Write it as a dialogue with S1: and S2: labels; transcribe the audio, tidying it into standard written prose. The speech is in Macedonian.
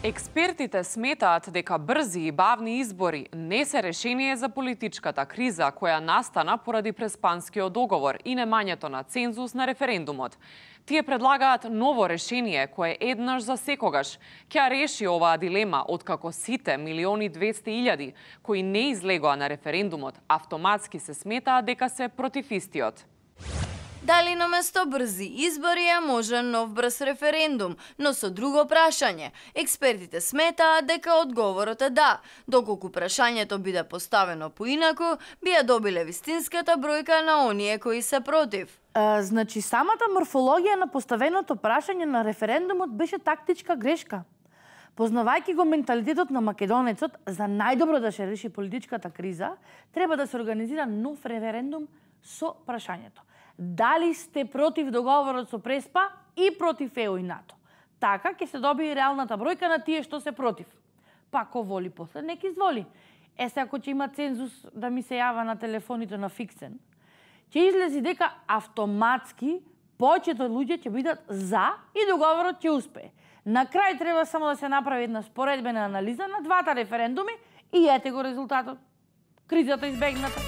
S1: Експертите сметаат дека брзи и бавни избори не се решение за политичката криза која настана поради Преспанскиот договор и немањето на цензус на референдумот. Тие предлагаат ново решение кое еднаш за секогаш ќе реши оваа дилема, откако сите 1.200.000 кои не излегоа на референдумот автоматски се сметаат дека се против истиот.
S2: Дали наместо брзи избори е можен нов брз референдум, но со друго прашање. Експертите сметаат дека одговорот е да. Доколку прашањето биде поставено поинаку, би ја добиле вистинската бројка на оние кои се против.
S3: Значи, самата морфологија на поставеното прашање на референдумот беше тактичка грешка. Познавајќи го менталитетот на македонецот, за најдобро да се реши политичката криза, треба да се организира нов референдум со прашањето. Дали сте против договорот со Преспа и против ЕУ и НАТО? Така ќе се добие реалната бројка на тие што се против. Па ко воли после, нека изволи. Се ако ќе има цензус да ми се јава на телефоните на фиксен, ќе излези дека автоматски повеќето луѓе ќе бидат за и договорот ќе успее. На крај треба само да се направи една споредбена анализа на двата референдуми и ете го резултатот. Кризата избегната.